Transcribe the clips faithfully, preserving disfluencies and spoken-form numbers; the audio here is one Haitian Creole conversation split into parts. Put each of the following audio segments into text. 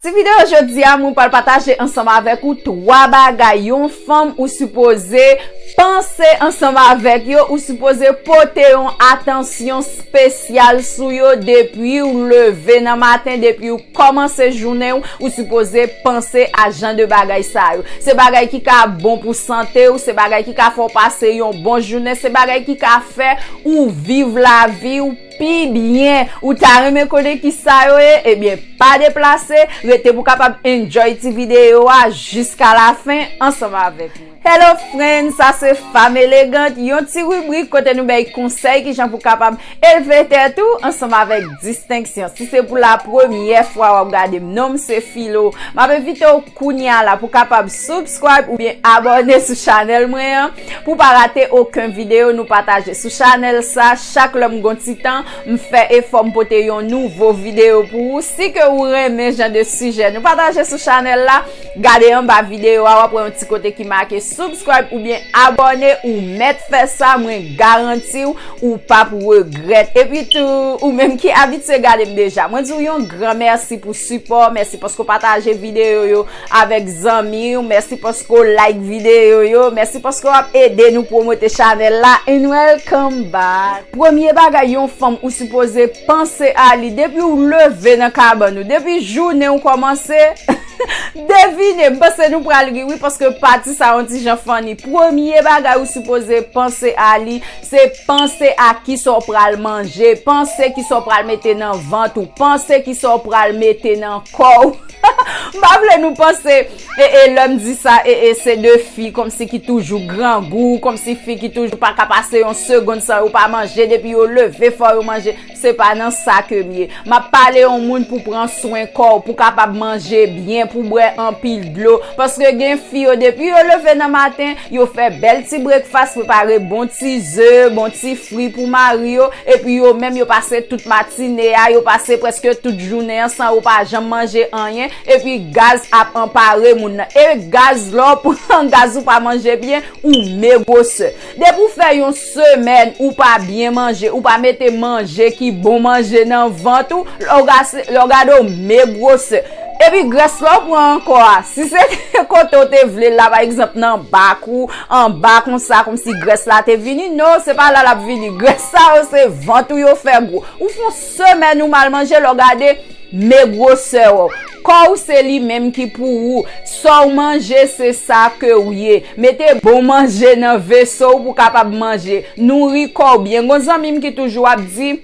Ti videyo jodi a, mwen pral pataje ansanm avèk ou twa bagay yon fanm ou sipoze panse ansanm avèk yo, ou sipoze pote yon atansyon espesyal sou yo depi w leve nan maten, depi w kòmanse jounen w, ou sipoze panse a jan de bagay sa yo. Se bagay ki ka bon pou sante w, se bagay ki ka fè w pase yon bon jounen, se bagay ki ka fè ou viv lavi w pi byen. Ou ta renmen konnen ki sa yo ye? Ebyen, pa deplase, rete pou kapab enjoy ti videyo a jiska lafen ansanm avèk mwen. Hello friends, sa se Femme Élégante, yon ti ribrik kote nou bay konsèy kijan pou kapab elve tèt ou ansanm avèk distenksyon. Si se pou la premyè fwa w ap gade m, non m se Filo. M ap envite w kounye a la pou kapab subscribe oubyen abòne sou chanèl mwen an pou pa rate okenn videyo nou pataje sou chanèl sa. Chak lè m gon ti tan, m fè efò m pote yon nouvo videyo pou ou. Si ke ou renmen jan de sijè nou pataje sou chanèl la, gade anba videyo a, w ap wè yon ti kote ki make subscribe oubyen abòne, ou mèt fè sa, mwen garanti w, ou p ap regrèt. Epi tou, ou menm ki abitye gade m deja, mwen di w yon gran mèsi pou sipò, mèsi paske w pataje videyo yo avèk zanmi w, mèsi paske w like videyo yo, mèsi paske w ap ede nou pwomote chanèl la, and welcome back. Premye bagay yon fanm ou sipoze panse a li depi w leve nan kabann ou, depi jounen w kòmanse, devine, m panse nou pral ri wi, paske pati sa yon ti jan funny. Premye bagay ou sipoze panse a li, se panse a kisa w pral manje, panse kisa w pral mete nan vant ou, panse kisa w pral mete nan kò w. M pa vle nou panse, e, e, lè m di sa, e, e, se de fi kòmsi ki toujou grangou, kòmsi fi ki toujou pa ka pase yon segonn san yo pa manje, depi yo leve fò yo manje. Se pa nan sa ke m ye. M ap pale yon moun pou pran swen kò w, pou kapab manje byen, pou bwè anpil dlo. Paske gen fi yo, depi yo leve nan maten, yo fè bèl ti breakfast, prepare bon ti ze, bon ti fri pou mari yo, epi yo menm yo pase tout matine a, yo pase prèske tout jounen an san yo pa janm manje anyen, epi gaz ap anpare moun nan. E gaz, lè w pran gaz ou pa manje byen, ou megwosè. Depi w fè yon semèn ou pa byen manje, ou pa mete manje ki bon manje nan vant ou, lè w gase, lè w gade w megwosè. Epi grès la w pran ankò a, si se te kote w te vle l la, pa egzanp nan bak ou, anba konsa, kòmsi grès la te vini, non, se pa la l ap vini. Grès sa yo se vant ou yo fè gwo. Ou fè yon semèn ou mal manje, lè w gade, megwosè w. Kò w se li menm ki pou ou. Sa w manje, se sa ke w ye. Mete bon manje nan veso w pou kapab manje. Nouri kò w byen. Gon zanmi m ki toujou ap di,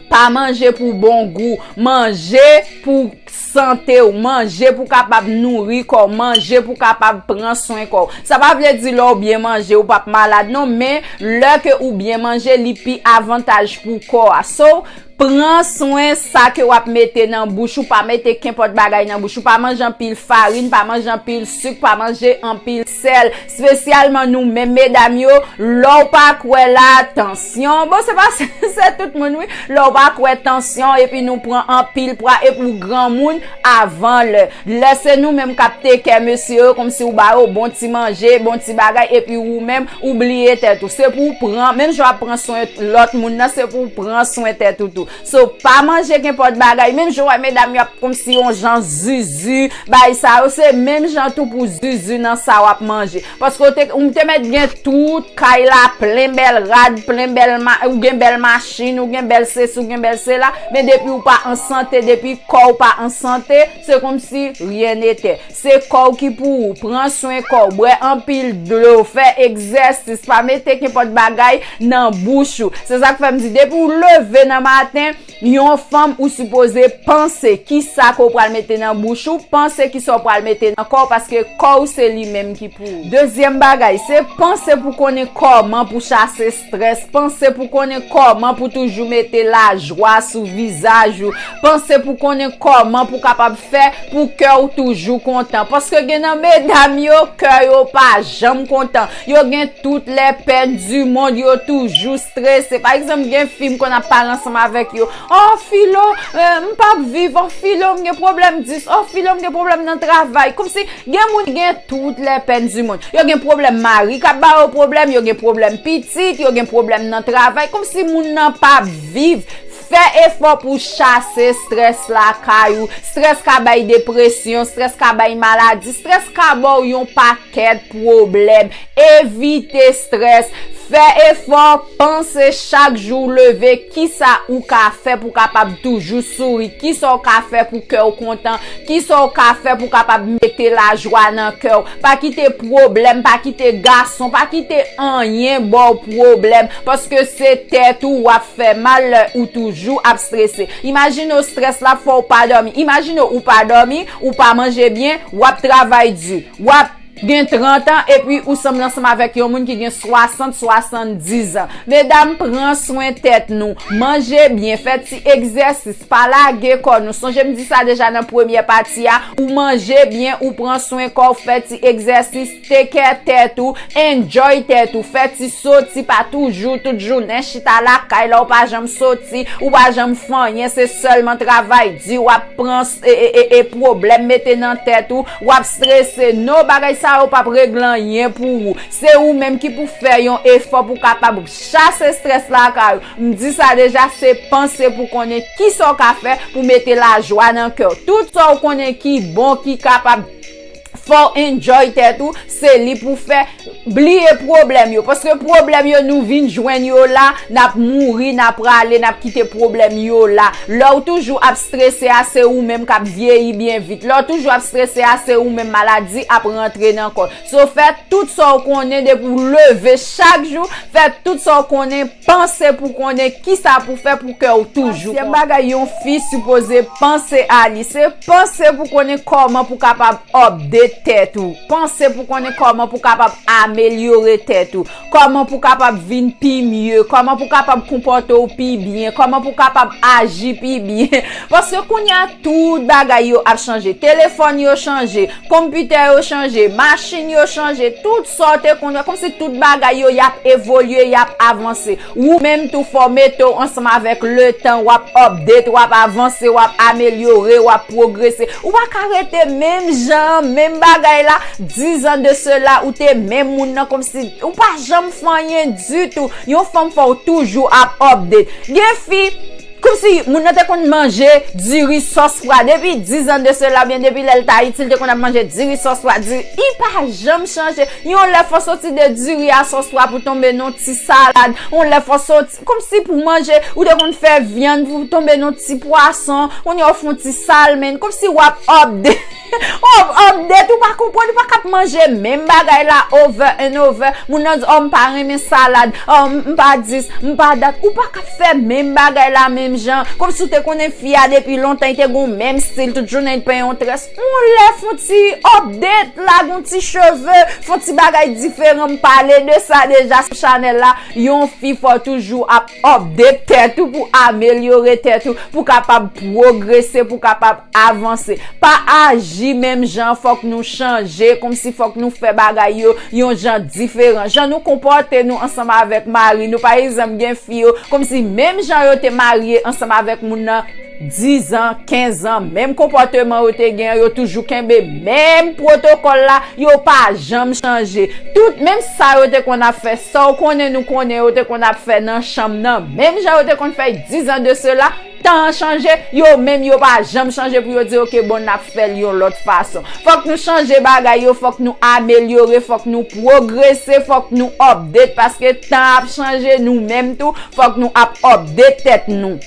pa manje pou bon gou. Manje pou sante w. Manje pou kapab nouri kò w. Manje pou kapab pran swen kò w. Sa pa vle di lè w byen manje, ou p ap malad, non. Men, lè ke ou byen manje, li pi avantaj pou kò a. So, pran swen sa ke w ap mete nan bouch ou, pa mete kenpòt bagay nan bouch ou, pa manje anpil farin, pa manje anpil sik, pa manje anpil sèl, espesyalman nou menm medam yo, lè w pa kwè la, tansyon, bon, se pa, se tout moun wi, lè w pa kwè tansyon, epi nou pran anpil pwa, epi w granmoun, avan lè. Lè se nou menm k ap take care mesye yo, kòmsi w ba yo bon ti manje, bon ti bagay, epi ou menm, ou bliye tèt ou. Se pou w pran, menm jan w ap pran swen lòt moun nan, se pou w pran swen tèt ou tou. So, pa manje kenpòt bagay, menm jan w wè medam yo ap kòmsi yon jan zuzu, bay sa yo, se menm jan tou pou zuzu nan sa w ap manje. Paske w te, ou te mèt gen tout kay la, plen bèl rad, plen bèl ma-, ou gen bèl machin, ou gen bèl sesi, ou gen bèl sela, men depi w pa an sante, depi kò w pa an sante, se kòmsi ryen nete. Se kò w ki pou ou. Pran swen kò w. Bwè anpil dlo. Fè egzèsis. Pa mete kenpòt bagay nan bouch ou. Se sa k fè m di, depi w leve nan maten, yon fanm ou sipoze panse kisa ke w pral mete nan bouch ou, panse kisa w pral mete nan kò w, paske kò w se li menm ki pou ou. Dezyèm bagay, se panse pou konnen kòman pou chase estrès, panse pou konnen kòman pou toujou mete lajwa sou vizaj ou, panse pou konnen kòman pou kapab fè pou kè w toujou kontan. Paske gen nan medam yo, kè yo pa janm kontan. Yo gen tout lè pèn di mond, yo toujou strese. Pa egzanp, gen fi m konn ap pale ansanm avèk yo. Oh, Filo, eh, m p ap viv. Oh, Filo, m gen pwoblèm dis. Oh, Filo, m gen pwoblèm nan travay. Kòmsi gen moun ki gen tout lè pèn di mond. Yo gen pwoblèm mari k ap ba yo pwoblèm, yo gen pwoblèm pitit, yo gen pwoblèm nan travay. Kòmsi moun nan p ap viv. Fè efò pou chase strès lakay ou. Strès ka bay depresyon, strès ka bay maladi, strès ka ba w yon pakèt pwoblèm. Evite strès. Fè efò, panse chak jou w leve kisa ou ka fè pou w kapab toujou souri, kisa w ka fè pou kè w kontan, kisa w ka fè pou w kapab mete lajwa nan kè w. Pa kite pwoblèm, pa kite gason, pa kite anyen ba w pwoblèm, paske se tèt ou w ap fè mal lè ou toujou ap strese. Imajine w strès la fè w pa dòmi. Imajine w ou pa dòmi, ou pa manje byen, w ap travay di, w ap gen trant an epi ou sanble ansanm avèk yon moun ki gen swasant, swasanndis an. Medam, pran swen tèt nou. Manje byen, fè ti egzèsis, pa lage kò nou. Sonje m di sa deja nan premyè pati a, ou manje byen, ou pran swen kò w, fè ti egzèsis, take care tèt ou, enjoy tèt ou, fè ti soti, pa toujou, tout jounen chita lakay la, ou pa janm soti, ou pa janm fè anyen, se sèlman travay di, w ap pran s- e, e, e, e pwoblèm mete nan tèt ou, w ap strese. No, bagay sa yo p ap regle anyen pou ou. Se ou menm ki pou fè yon efò pou kapab chase strès lakay ou. M di sa deja, se panse pou konnen kisa w ka fè pou mete lajwa nan kè w. Tout sa w konnen ki bon, ki kapab fè w enjoy tèt ou, se li pou fè. Bliye pwoblèm yo, paske pwoblèm yo nou vin jwenn yo la, n ap mouri, n ap prale, n ap kite pwoblèm yo la. Lè w toujou ap strese a, se ou menm k ap vyeyi byen vit. Lè w toujou ap strese a, se ou menm maladi ap rantre nan kò w. So, fè tout sa w konnen depi w leve chak jou, fè tout sa w konnen, panse pou konnen kisa pou fè pou kè w toujou kontan. Yon bagay yon fi sipoze panse a li, se panse pou konnen kòman pou kapab update tèt ou. Panse pou konnen kòman pou kapab amelyore tèt ou. Kòman pou kapab vin pi mye, kòman pou kapab konpòte w pi byen, kòman pou kapab aji pi byen. Paske kounye a, tout bagay yo ap chanje. Telefòn yo chanje, konpitè yo chanje, machin yo chanje, tout sa w te konn wè, kòmsi tout bagay yo, y ap evolye, y ap avanse. Ou menm tou, fò w mete w ansanm avèk letan, w ap update, w ap avanse, w ap amelyore, w ap pwogrese. Ou pa ka rete menm jan, menm bagay la, dizan de sela, ou te menm moun nan, kòmsi ou pa janm fè anyen ditou. Yon fanm fò w toujou ap update. Gen fi, kòmsi moun nan te konn manje diri sòs pwa depi dizan de sela, oubyen depi lè l t Ayiti, l te konn ap manje diri sòs pwa, diri, li pa janm chanje. Yon lè fò soti de diri a sòs pwa pou tonbe nan ti salad, yon lè fò soti, kòmsi pou manje, ou te konn fè vyann pou tonbe nan ti pwason, kounye a w fè yon ti salmon, kòmsi w ap update. W ap update, ou pa konprann, ou pa ka ap manje menm bagay la over and over. Moun nan di, oh, m pa renmen salad, oh, m, m pa dis, m pa dat. Ou pa ka ap fè menm bagay la menm jan. Kòmsi w te konnen fi a depi lontan, li te gon menm stil, tout jounen li penyen yon très. Yon lè fè yon ti update, lage yon ti cheve, fè yon ti bagay diferan, m pale de sa deja sou chanèl la. Yon fi fò toujou ap update tèt ou pou amelyore tèt ou, pou kapab pwogrese, pou kapab avanse. Pa aji menm jan, fòk nou chanje, kòmsi fòk nou fè bagay yo yon jan diferan. Jan nou konpòte nou ansanm avèk mari nou, pa egzanp, gen fi yo, kòmsi menm jan yo te marye ansanm avèk moun nan dizan, kenzan, menm konpòteman yo te gen an, yo toujou kenbe menm pwotokòl la, yo pa janm chanje. Tout, menm sa yo te konn ap fè, sa w konnen nou konnen yo te konn ap fè nan chanm nan, menm jan yo te konn fè dizan de sela, tan an chanje, yo menm yo pa janm chanje pou yo di, ok, bon, n ap fè l yon lòt fason. Fòk nou chanje bagay yo, fòk nou amelyore, fòk nou pwogrese, fòk nou update, paske tan ap chanje, nou menm tou, fòk nou ap update tèt nou.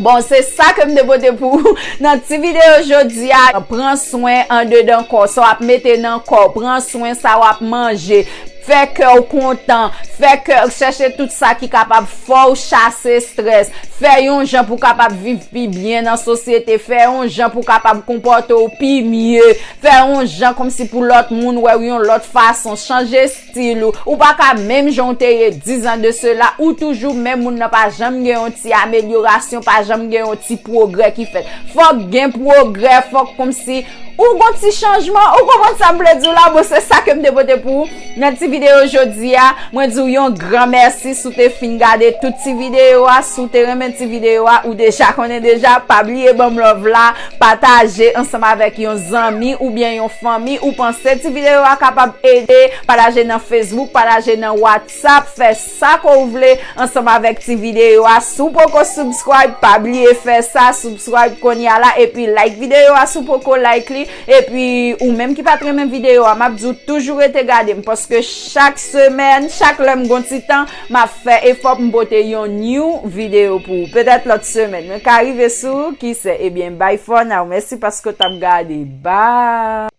Bon, se sa ke m te pote pou ou nan ti videyo jodi a. Pran swen andedan kò, sa w ap mete nan kò w, pran swen sa w ap manje. Fè kè w kontan, fè kè, chèche tout sa ki kapab fè w chase strès, fè yon jan pou w kapab viv pi byen nan sosyete, fè yon jan pou w kapab konpòte w pi mye, fè yon jan kòmsi pou lòt moun wè w yon lòt fason, chanje stil ou. Ou pa ka menm jan w te ye dizan de sela, ou toujou menm moun nan, pa janm gen yon ti amelyorasyon, pa janm gen yon ti pwogrè ki fèt. Fòk gen pwogrè, fòk kòmsi ou gon ti chanjman, ou konprann sa m vle di w la, bon, se sa ke m te pote pou ou nan ti videyo jodi a. Mwen di w yon gran mèsi si w te fin gade tout ti videyo a. Si w te renmen ti videyo a, ou deja konnen deja, pa bliye ban m love la, pataje ansanm avèk yon zanmi oubyen yon fanmi ou panse ti videyo a kapab ede, pataje nan Facebook, pataje nan WhatsApp, fè sa ke w vle ansanm avèk ti videyo a. Si w poko subscribe, pa bliye fè sa, subscribe kounye a la, epi like videyo a si w poko like li. Epi ou menm ki pa t renmen videyo a, m ap di w toujou rete gade m, paske chak semèn, chak lè m gon ti tan, m ap fè efò pou m pote yon new videyo pou ou. Petèt lòt semèn mwen ka rive sou ou, kise. Ebyen, bye for now. Mèsi paske w t ap gade. Bye.